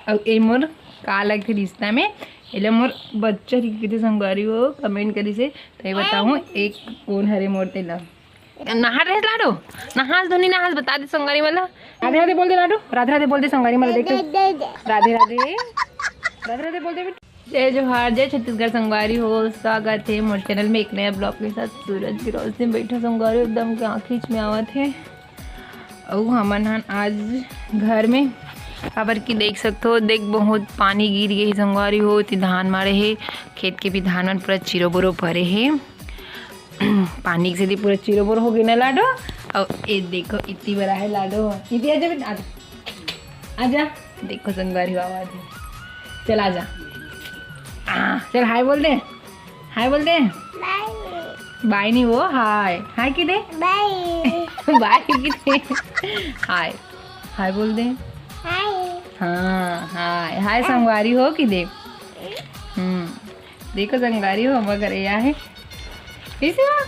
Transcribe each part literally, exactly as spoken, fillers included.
अउ ए मोर का लगथे रिश्ता में, एला मोर बच्चा रिख कथे संगवारी हो, कमेंट करिस हे, त ये बताहूँ एक कोन हरे मोर तेला। नहा रहे लाडो, नहास धोनी नहास, बता दे संगवारी मन ला। राधे राधे बोल दे लाडो, राधे राधे बोल दे संगवारी मन ला, देख तो। राधे राधे, राधे राधे बोल दे बेटा। जय जोहार, जय छत्तीसगढ़ संगवारी हो, स्वागत हे मोर चैनल में एक नया ब्लॉग के साथ। सूरज की रोशनी बैठा संगवारी, एकदम के आँखीच में आवत हे। अउ हमन हन आज घर में, काबर कि देख सकथो, देख बहुत पानी गिर गे हे संगवारी हो, ती धान मारे हे, खेत के भी धान मन पूरा चिरो बोरो परे हे। पानी के सेती पूरा चिरो बोरो हो गे ना लाडो। अउ ए देखो इतनी बड़ा है लाडो, इतनी आजा बेटा, आजा, आजा। देखो संगवारी हो आवाज है, चल आजा। आ, चल हाय बोल दे, हाय बोल दे। बाय। बाय नहीं वो, हाय। हाय की दे? बाय। बाय की दे? हाय। हाय बोल दे। हाय। हाँ, हाय। हाय संगवारी हो की दे? हम्म, देखो संगवारी हो, हमर घरे आए हे। कैसे हो?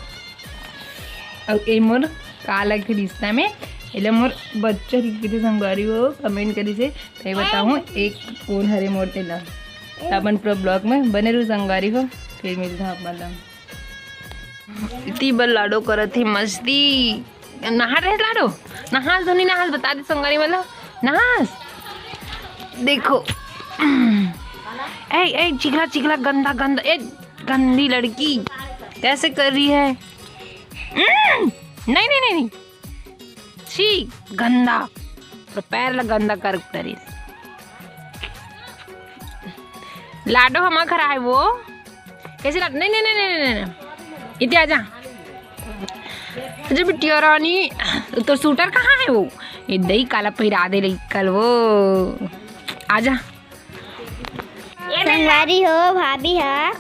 अउ ए मोर का लगथे रिश्ता में, एला मोर बच्चा रिख कथे संगवारी हो, कमेंट करिस हे, त ये बताहूँ एक कोन हरे मोर तेला। त अपन पूरा ब्लॉग में बने रहू संगवारी हो, फिर मिलता आप मन ला। इतनी बार लाडो करत हे मस्ती। नहा रहे लाडो, नहास धोनी नहास, बता दे संगवारी मन ला, नहास। देखो, ए ए चिखला चिखला, गंदा गंदा, ए गंदी लड़की कैसे कर रही है। उम्म, नहीं नहीं नहीं नहीं, छी, गंदा, पूरा पैर ला गंदा कर डरिस। लाडो हमर घर आए वो, कैसे लाडो? नहीं नहीं नहीं नहीं नहीं, इतनी आजा। अरे बिटिया रानी, तो सूटर कहाँ है वो? ये दही काला पहिरा दे रही कल वो। आजा। संगवारी हो, भाभी ह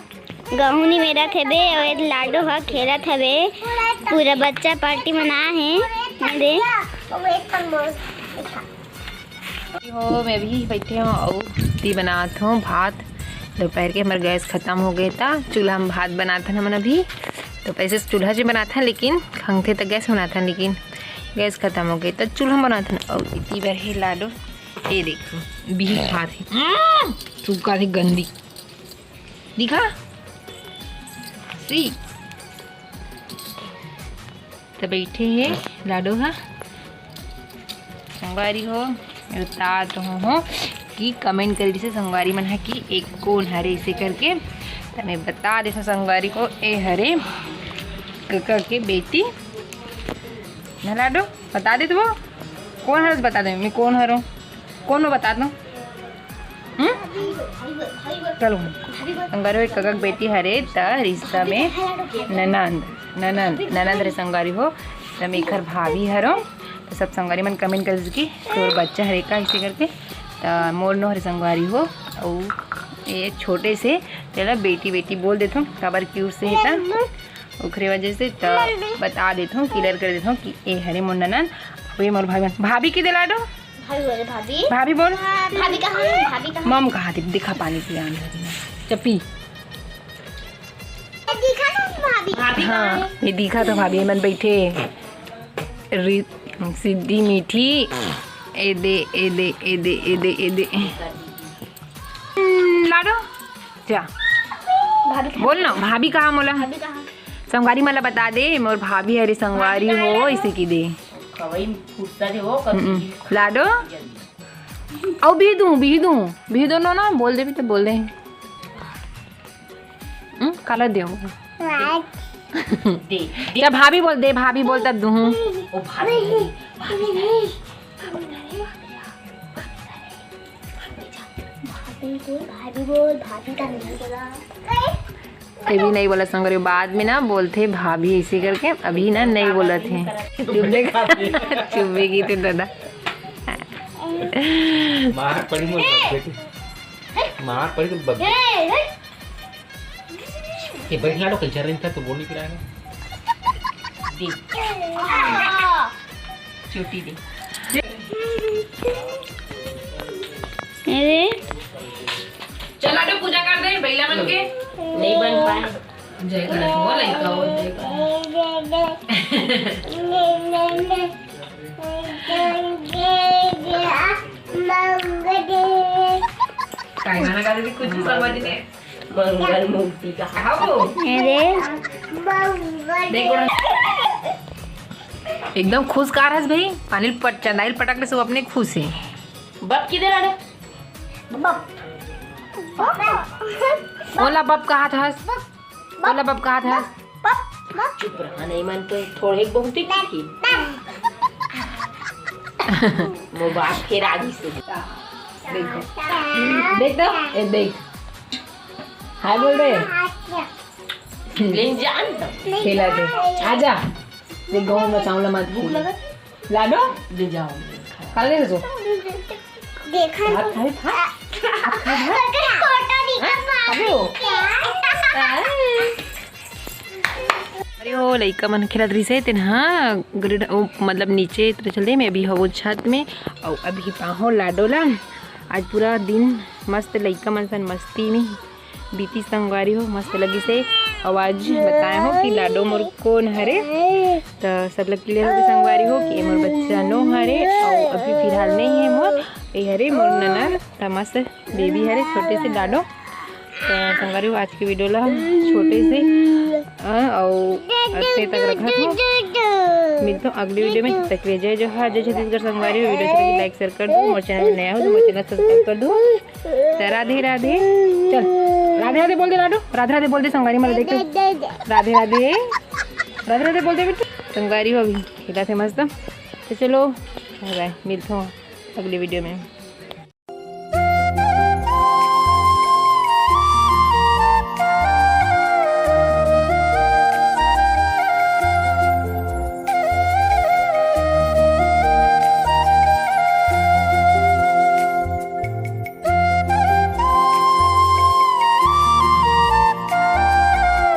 गहूं निमेरत हवे अउ ए लाडो ह खेलत हवे। पूरा बच्चा पार्टी मना हे। ये दे। हो, मैं भी बैठे हूँ अउ ती बनात हूँ भात। दोपहर के हमर गैस खत्म हो गए था, चूल्हा में भात बनात हन हमन अभी। तो पैसे चूल्हा से बनात हन, लेकिन खंगथे त गैस बनात हन, लेकिन गैस खत्म हो गए त चूल्हा में बनात हन। अउ इतनी बार हे लाडो, ये देखो, बिही खात हे। उम्म, थूका थे गंदी। दिखा। सी। त बैठे हे लाडो हा। संगवारी हो, मैं बता तो हूँ कि कमेंट करी से संगवारी मन हा कि एक कोन हरे इसे करके। त मैं बता देथों संगवारी को, ए हरे कका के बेटी ना लाडो। बता दे तो वो कोन हरस, बता दे मैं कोन हरों, कोन वो बता दो। हम्म? चलो, संगवारी हो, कका के बेटी हरे त रिश्ता में ननंद, ननंद, ननंद रे संगवारी हो। त मैं एकर भाभी हरों। त सब संगवारी मन कमेंट कर दीजिए कि तोर बच्चा हरे का इसे करके। त मोर नो हरे संगवारी हो, अउ ये छोटे से तेला बेटी बेटी बोल देथों, काबर क्यूट से हे त। ओखरे वजह से त बता देथों, क्लियर कर देथों कि ए हरे मोर ननंद, अउ ये मोर भाभी। भाभी की दे लाडो? भाभी बोले, भाभी। भाभी बोल। भाभी कहाँ है? भाभी कहाँ है? मम कहा थे, दिखा पानी पिया अंदर में। चपी। दिखा तो भाभी। भाभी कहाँ है? हाँ, ये दिखा तो भाभी, मन बैठे। री-, सीधी मीठी। ए दे, ए दे, ए दे, ए दे, ए दे। हम्म, लाडो, जा। भाभी कहाँ? बोल ना, भाभी कहाँ मोला? भाभी कहाँ? संगवारी मन ला बता दे, मोर भाभी हरे संगवारी भाभी कहाँ हो, है? इसे की दे। कवई फुर्सत है वो, कभी हम्म। लाडो, अउ बिही दूँ, बिही दूँ, बिही दो नो ना, बोल दे भी तो बोल दे। हम्म, काला दे। दे, दे। या भाभी बोल दे, भाभी बोल तब दूँ। ओ भाभी, भाभी, भाभी। भाभी बोल, भाभी का नहीं बोला। ये भी नहीं बोला संगवारी, बाद में ना बोलथे भाभी इसे करके, अभी ना नहीं बोलत हे। चुप देख, चुप भी की थे दादा। मार पड़ी मोर बब्बे के। मार पड़ी तो बब्बे। ये बैठ लाडो, कल्चर नहीं था तो बोल नहीं पिराएगा। दे। चोटी दे। अरे। चल लाडो, पूजा कर दे बैला मन के। नहीं बन पाए। जय गणेश, वो लइका, वो जय गणेश। कुछ भी समझ नहीं। मंगल मूर्ति का। हाँ वो। अरे। देखो। एकदम खुश का रहस भाई, पानी पट, चंदाइल पटक ले, सब अपने खुश है। बप किधर आ रे? बप। ओला बप कहा था? ओला बप कहा था? चुप रहा, नहीं मन तो थोड़े बहुत ही ठीक। वो बात फिर आगे से। देखो, देख दो, ए देख, हाय बोल रहे। ले जान तो। खेला दे, आजा। देख, गाँव में चावल मत भूख लगा। लाडो, ले जाओ। खा ले सो। देखा भात खाए, भात। भात खाए, भात। फोटो निकाल। खाबो? अरे, ओ लइका मन खेलत रहिस हे, तेन हा ग्रिड, ओ, मतलब, नीचे तेरे चल दे, मैं अभी हवो छत में। अउ अभी पाहो लाडो ला। आज पूरा दिन मस्त लइका मन सन मस्ती में बीती संगवारी हो, मस्त लगिस हे। अउ आज बताए हो कि लाडो मोर कोन हरे, त सब लग क्लियर होगे संगवारी हो कि ए मोर बच्चा नो हरे। अउ अभी फिलहाल नहीं है मोर, ए हरे मोर ननद, त मस्त बेबी हरे छोटे से लाडो। त संगवारी हो, आज के वीडियो ला हम छोटे से, अ, अउ अतने तक रखत हो। मिलथों अगली वीडियो में, तब तक के लिए जय जोहार, जय छत्तीसगढ़ संगवारी हो। वीडियो अच्छा लगे लाइक शेयर कर दो, मोर चैनल में नया हो तो मोर चैनल सब्सक्राइब कर दो। त राधे राधे। चल, राधे राधे बोल दे लाडो, राधे राधे बोल दे संगवारी मन ला, देख तो। राधे राधे, राधे राधे बोल दे बेटा। संगवारी हो अभी खेलत हे मस्त। तो चलो, बाय बाय, मिलथों अगली वीडियो में।